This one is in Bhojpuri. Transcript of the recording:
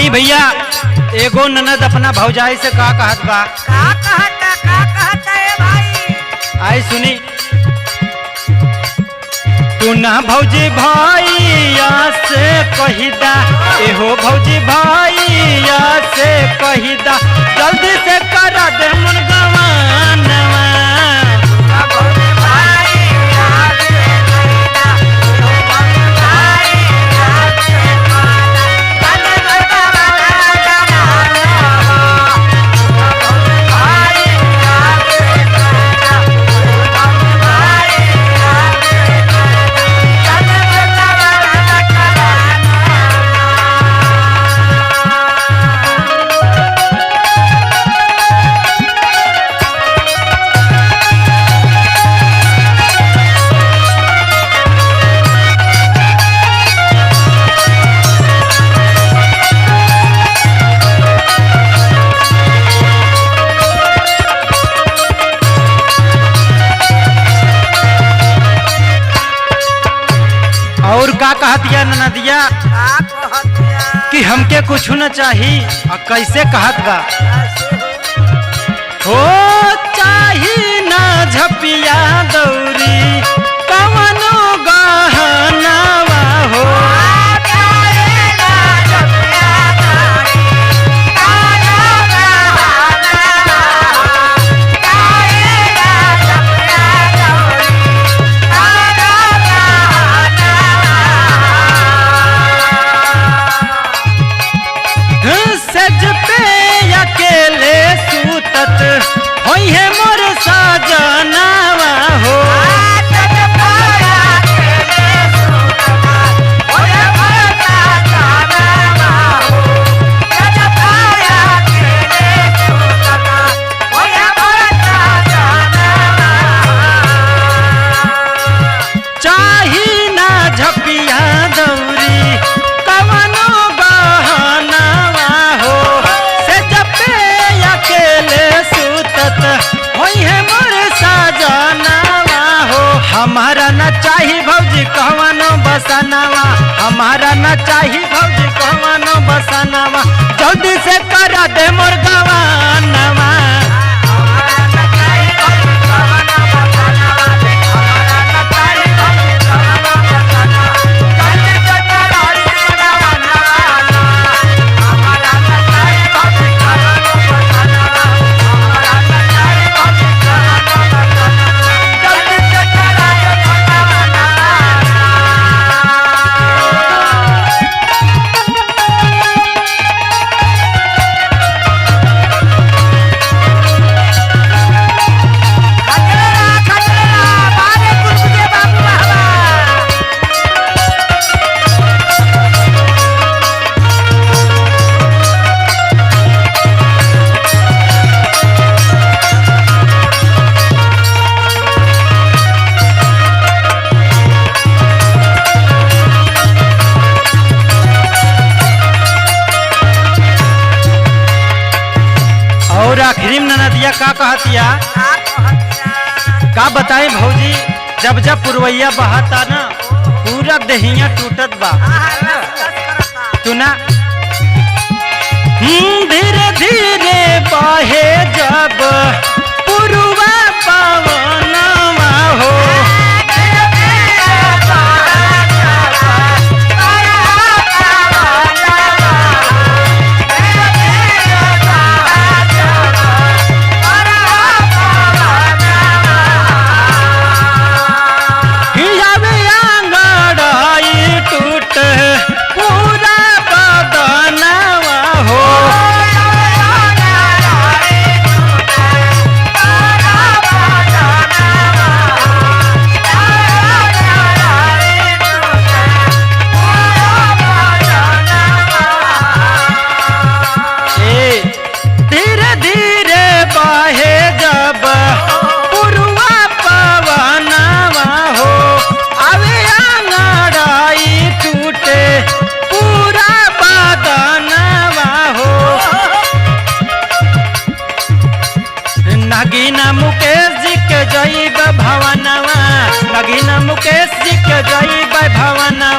देखी भैया, एगो ननद अपना भौजाई से का कहत बा। का कहता, का कहता है भाई? आई सुनी, तू ना भौजी भैया से कहिदा, एहो भौजी भैया से कहिदा, जल्दी से करा दे मुनगवानवा। और का कहतिया ननदिया का कहतिया? कि हमके कुछ न चाही। और कैसे कहत बा? कैसे हो? हो चाही ना झपिया दौरी कवनो गहनावा हो। सज पे अकेले सूतत होई है मोर साजनावा हो। चाही ना झपिया दौरी कवनो गहनावा हो। सज पे अकेले सूतत होई है मोर साजनावा हो। हमारा न चाही भौजी कवनो बसनावा, हमारा न चाही भौजी कवनो बसनावा, जल्दी से करा दे मोर गवानवा। और आखिरी में ननदिया का कहतिया? का बताए भौजी, जब जब पुरवैया बहता ना पूरा दहिया टूटत बा। तू ना धीरे धीरे बहे जब पुरवा पवनवा हो। हियावे आंगड़ाई टूट पूरा बदनवा हो। ए धीरे धीरे बहे जब पुरवा पवनवा हो, आवे आंगड़ाई टूटे पूरा बदनवा हो। नगीना मुकेश जी के जईब भवनवा, नगीना मुकेश जी के जईब भवनवा।